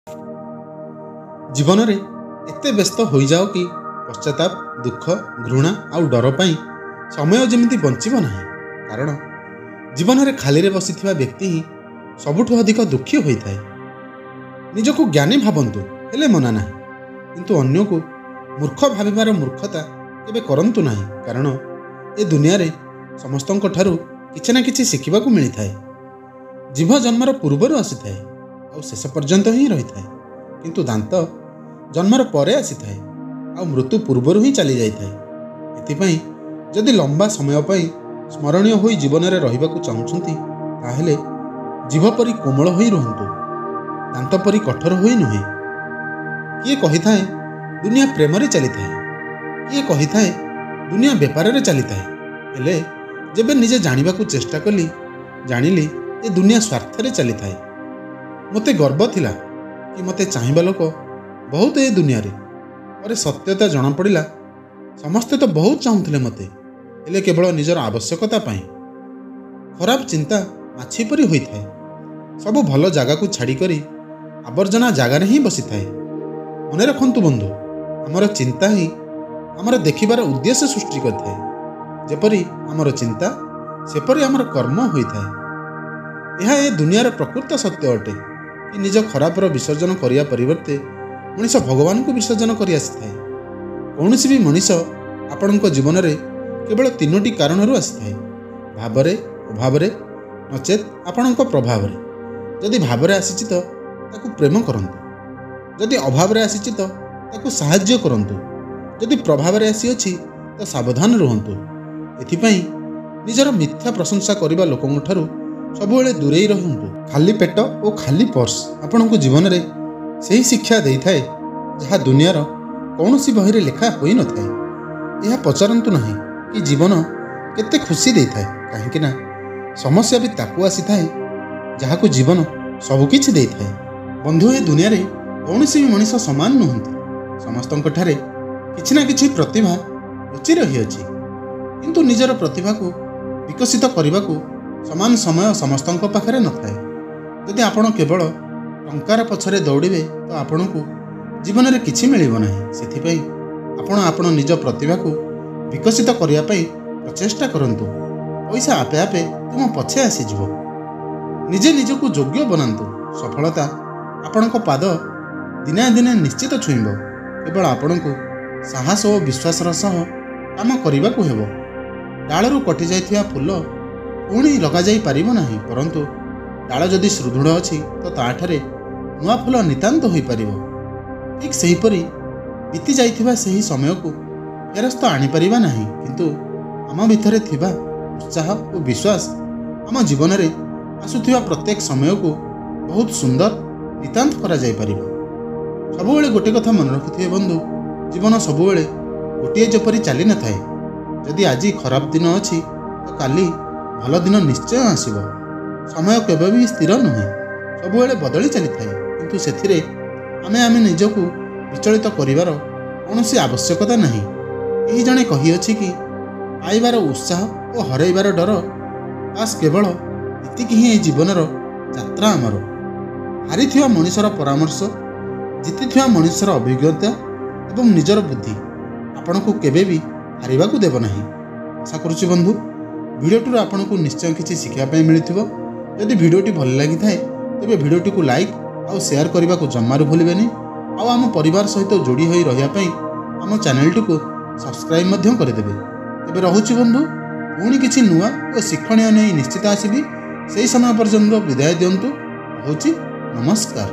ଜୀବନରେ ଏତେ ବ୍ୟସ୍ତ ହୋଇଯାଅ କି ପଶ୍ଚାତାପ, ଦୁଃଖ, ଘୃଣା ଆଉ ଡର ପାଇଁ ସମୟ ଯେମିତି ବଞ୍ଚିବ ନାହିଁ। କାରଣ ଜୀବନରେ ଖାଲିରେ ବସିଥିବା ବ୍ୟକ୍ତି ହିଁ ସବୁଠୁ ଅଧିକ ଦୁଃଖୀ ହୋଇଥାଏ। ନିଜକୁ ଜ୍ଞାନୀ ଭାବନ୍ତୁ ହେଲେ ମନା ନାହିଁ, କିନ୍ତୁ ଅନ୍ୟକୁ ମୂର୍ଖ ଭାବିବାର ମୂର୍ଖତା କେବେ କରନ୍ତୁ ନାହିଁ। କାରଣ ଏ ଦୁନିଆରେ ସମସ୍ତଙ୍କ ଠାରୁ କିଛି ନା କିଛି ଶିଖିବାକୁ ମିଳିଥାଏ। ଜିଭ ଜନ୍ମର ପୂର୍ବରୁ ଆସିଥାଏ ଆଉ ଶେଷ ପର୍ଯ୍ୟନ୍ତ ହିଁ ରହିଥାଏ, କିନ୍ତୁ ଦାନ୍ତ ଜନ୍ମର ପରେ ଆସିଥାଏ ଆଉ ମୃତ୍ୟୁ ପୂର୍ବରୁ ହିଁ ଚାଲି ଯାଇଥାଏ। ଏଥିପାଇଁ ଯଦି ଲମ୍ବା ସମୟ ପାଇଁ ସ୍ମରଣୀୟ ହୋଇ ଜୀବନରେ ରହିବାକୁ ଚାହୁଁଛନ୍ତି, ତାହେଲେ ଜିଭ ପରି କୋମଳ ହୋଇ ରୁହନ୍ତୁ, ଦାନ୍ତ ପରି କଠୋର ହୋଇ ନୁହେଁ। କିଏ କହିଥାଏ ଦୁନିଆ ପ୍ରେମରେ ଚାଲିଥାଏ, କିଏ କହିଥାଏ ଦୁନିଆ ବେପାରରେ ଚାଲିଥାଏ। ହେଲେ ଯେବେ ନିଜେ ଜାଣିବାକୁ ଚେଷ୍ଟା କଲି, ଜାଣିଲି ଏ ଦୁନିଆ ସ୍ୱାର୍ଥରେ ଚାଲିଥାଏ। ମୋତେ ଗର୍ବ ଥିଲା କି ମୋତେ ଚାହିଁବା ଲୋକ ବହୁତ ଏ ଦୁନିଆରେ। ପରେ ସତ୍ୟତା ଜଣାପଡ଼ିଲା, ସମସ୍ତେ ତ ବହୁତ ଚାହୁଁଥିଲେ ମୋତେ, ହେଲେ କେବଳ ନିଜର ଆବଶ୍ୟକତା ପାଇଁ। ଖରାପ ଚିନ୍ତା ମାଛି ପରି ହୋଇଥାଏ, ସବୁ ଭଲ ଜାଗାକୁ ଛାଡ଼ିକରି ଆବର୍ଜନା ଜାଗାରେ ହିଁ ବସିଥାଏ। ମନେ ରଖନ୍ତୁ ବନ୍ଧୁ, ଆମର ଚିନ୍ତା ହିଁ ଆମର ଦେଖିବାର ଉଦ୍ଦେଶ୍ୟ ସୃଷ୍ଟି କରିଥାଏ। ଯେପରି ଆମର ଚିନ୍ତା, ସେପରି ଆମର କର୍ମ ହୋଇଥାଏ। ଏହା ଏ ଦୁନିଆର ପ୍ରକୃତ ସତ୍ୟ ଅଟେ କି ନିଜ ଖରାପର ବିସର୍ଜନ କରିବା ପରିବର୍ତ୍ତେ ମଣିଷ ଭଗବାନଙ୍କୁ ବିସର୍ଜନ କରି ଆସିଥାଏ। କୌଣସି ବି ମଣିଷ ଆପଣଙ୍କ ଜୀବନରେ କେବଳ 3ଟି କାରଣରୁ ଆସିଥାଏ: ଭାବରେ, ଅଭାବରେ, ନଚେତ୍ ଆପଣଙ୍କ ପ୍ରଭାବରେ। ଯଦି ଭାବରେ ଆସିଛି ତ ତାକୁ ପ୍ରେମ କରନ୍ତୁ, ଯଦି ଅଭାବରେ ଆସିଛି ତ ତାକୁ ସାହାଯ୍ୟ କରନ୍ତୁ, ଯଦି ପ୍ରଭାବରେ ଆସିଅଛି ତ ସାବଧାନ ରୁହନ୍ତୁ। ଏଥିପାଇଁ ନିଜର ମିଥ୍ୟା ପ୍ରଶଂସା କରିବା ଲୋକଙ୍କଠାରୁ ସବୁବେଳେ ଦୂରେଇ ରହନ୍ତୁ। ଖାଲି ପେଟ ଓ ଖାଲି ପର୍ସ ଆପଣଙ୍କୁ ଜୀବନରେ ସେହି ଶିକ୍ଷା ଦେଇଥାଏ ଯାହା ଦୁନିଆର କୌଣସି ବହିରେ ଲେଖା ହୋଇନଥାଏ। ଏହା ପଚାରନ୍ତୁ ନାହିଁ କି ଜୀବନ କେତେ ଖୁସି ଦେଇଥାଏ, କାହିଁକି ନା ସମସ୍ୟା ବି ତାକୁ ଆସିଥାଏ ଯାହାକୁ ଜୀବନ ସବୁକିଛି ଦେଇଥାଏ। ବନ୍ଧୁ, ଏ ଦୁନିଆରେ କୌଣସି ବି ମଣିଷ ସମାନ ନୁହନ୍ତି। ସମସ୍ତଙ୍କଠାରେ କିଛି ନା କିଛି ପ୍ରତିଭା ଲୁଚି ରହିଅଛି, କିନ୍ତୁ ନିଜର ପ୍ରତିଭାକୁ ବିକଶିତ କରିବାକୁ ସମାନ ସମୟ ସମସ୍ତଙ୍କ ପାଖରେ ନଥାଏ। ଯଦି ଆପଣ କେବଳ ଟଙ୍କାର ପଛରେ ଦୌଡ଼ିବେ ତ ଆପଣଙ୍କୁ ଜୀବନରେ କିଛି ମିଳିବ ନାହିଁ। ସେଥିପାଇଁ ଆପଣ ଆପଣ ନିଜ ପ୍ରତିଭାକୁ ବିକଶିତ କରିବା ପାଇଁ ପ୍ରଚେଷ୍ଟା କରନ୍ତୁ, ପଇସା ଆପେ ଆପେ ତୁମ ପଛେ ଆସିଯିବ। ନିଜେ ନିଜକୁ ଯୋଗ୍ୟ ବନାନ୍ତୁ, ସଫଳତା ଆପଣଙ୍କ ପାଦ ଦିନେ ଦିନେ ନିଶ୍ଚିତ ଛୁଇଁବ। କେବଳ ଆପଣଙ୍କୁ ସାହସ ଓ ବିଶ୍ୱାସର ସହ କାମ କରିବାକୁ ହେବ। ଡାଳରୁ କଟିଯାଇଥିବା ଫୁଲ ପୁଣି ଲଗାଯାଇ ପାରିବ ନାହିଁ, ପରନ୍ତୁ ଡାଳ ଯଦି ସୁଦୃଢ଼ ଅଛି ତ ତାଠାରେ ନୂଆ ଫୁଲ ନିତାନ୍ତ ହୋଇପାରିବ। ଠିକ୍ ସେହିପରି ବିତି ଯାଇଥିବା ସେହି ସମୟକୁ ଫେରସ୍ତ ଆଣିପାରିବା ନାହିଁ, କିନ୍ତୁ ଆମ ଭିତରେ ଥିବା ଉତ୍ସାହ ଓ ବିଶ୍ୱାସ ଆମ ଜୀବନରେ ଆସୁଥିବା ପ୍ରତ୍ୟେକ ସମୟକୁ ବହୁତ ସୁନ୍ଦର ନିତାନ୍ତ କରାଯାଇପାରିବ। ସବୁବେଳେ ଗୋଟେ କଥା ମନେ ରଖିଥିବେ ବନ୍ଧୁ, ଜୀବନ ସବୁବେଳେ ଗୋଟିଏ ଯେପରି ଚାଲିନଥାଏ। ଯଦି ଆଜି ଖରାପ ଦିନ ଅଛି ତ କାଲି ଭଲ ଦିନ ନିଶ୍ଚୟ ଆସିବ। ସମୟ କେବେ ବି ସ୍ଥିର ନୁହେଁ, ସବୁବେଳେ ବଦଳି ଚାଲିଥାଏ, କିନ୍ତୁ ସେଥିରେ ଆମେ ନିଜକୁ ବିଚଳିତ କରିବାର କୌଣସି ଆବଶ୍ୟକତା ନାହିଁ। କେହି ଜଣେ କହିଅଛି କି ପାଇବାର ଉତ୍ସାହ ଓ ହରାଇବାର ଡର, ବାସ୍ କେବଳ ଏତିକି ହିଁ ଏ ଜୀବନର ଯାତ୍ରା ଆମର। ହାରିଥିବା ମଣିଷର ପରାମର୍ଶ, ଜିତିଥିବା ମଣିଷର ଅଭିଜ୍ଞତା ଏବଂ ନିଜର ବୁଦ୍ଧି ଆପଣଙ୍କୁ କେବେ ବି ହାରିବାକୁ ଦେବ ନାହିଁ। ଆଶା କରୁଛି ବନ୍ଧୁ, ଭିଡ଼ିଓଟିରୁ ଆପଣଙ୍କୁ ନିଶ୍ଚୟ କିଛି ଶିଖିବା ପାଇଁ ମିଳିଥିବ। ଯଦି ଭିଡ଼ିଓଟି ଭଲ ଲାଗିଥାଏ ତେବେ ଭିଡ଼ିଓଟିକୁ ଲାଇକ୍ ଆଉ ସେୟାର କରିବାକୁ ଜମାରୁ ଭୁଲିବେନି। ଆଉ ଆମ ପରିବାର ସହିତ ଯୋଡ଼ି ହୋଇ ରହିବା ପାଇଁ ଆମ ଚ୍ୟାନେଲଟିକୁ ସବସ୍କ୍ରାଇବ୍ ମଧ୍ୟ କରିଦେବେ। ତେବେ ରହୁଛି ବନ୍ଧୁ, ପୁଣି କିଛି ନୂଆ ଓ ଶିକ୍ଷଣୀୟ ନେଇ ନିଶ୍ଚିତ ଆସିବି। ସେହି ସମୟ ପର୍ଯ୍ୟନ୍ତ ବିଦାୟ ଦିଅନ୍ତୁ। ରହୁଛି, ନମସ୍କାର।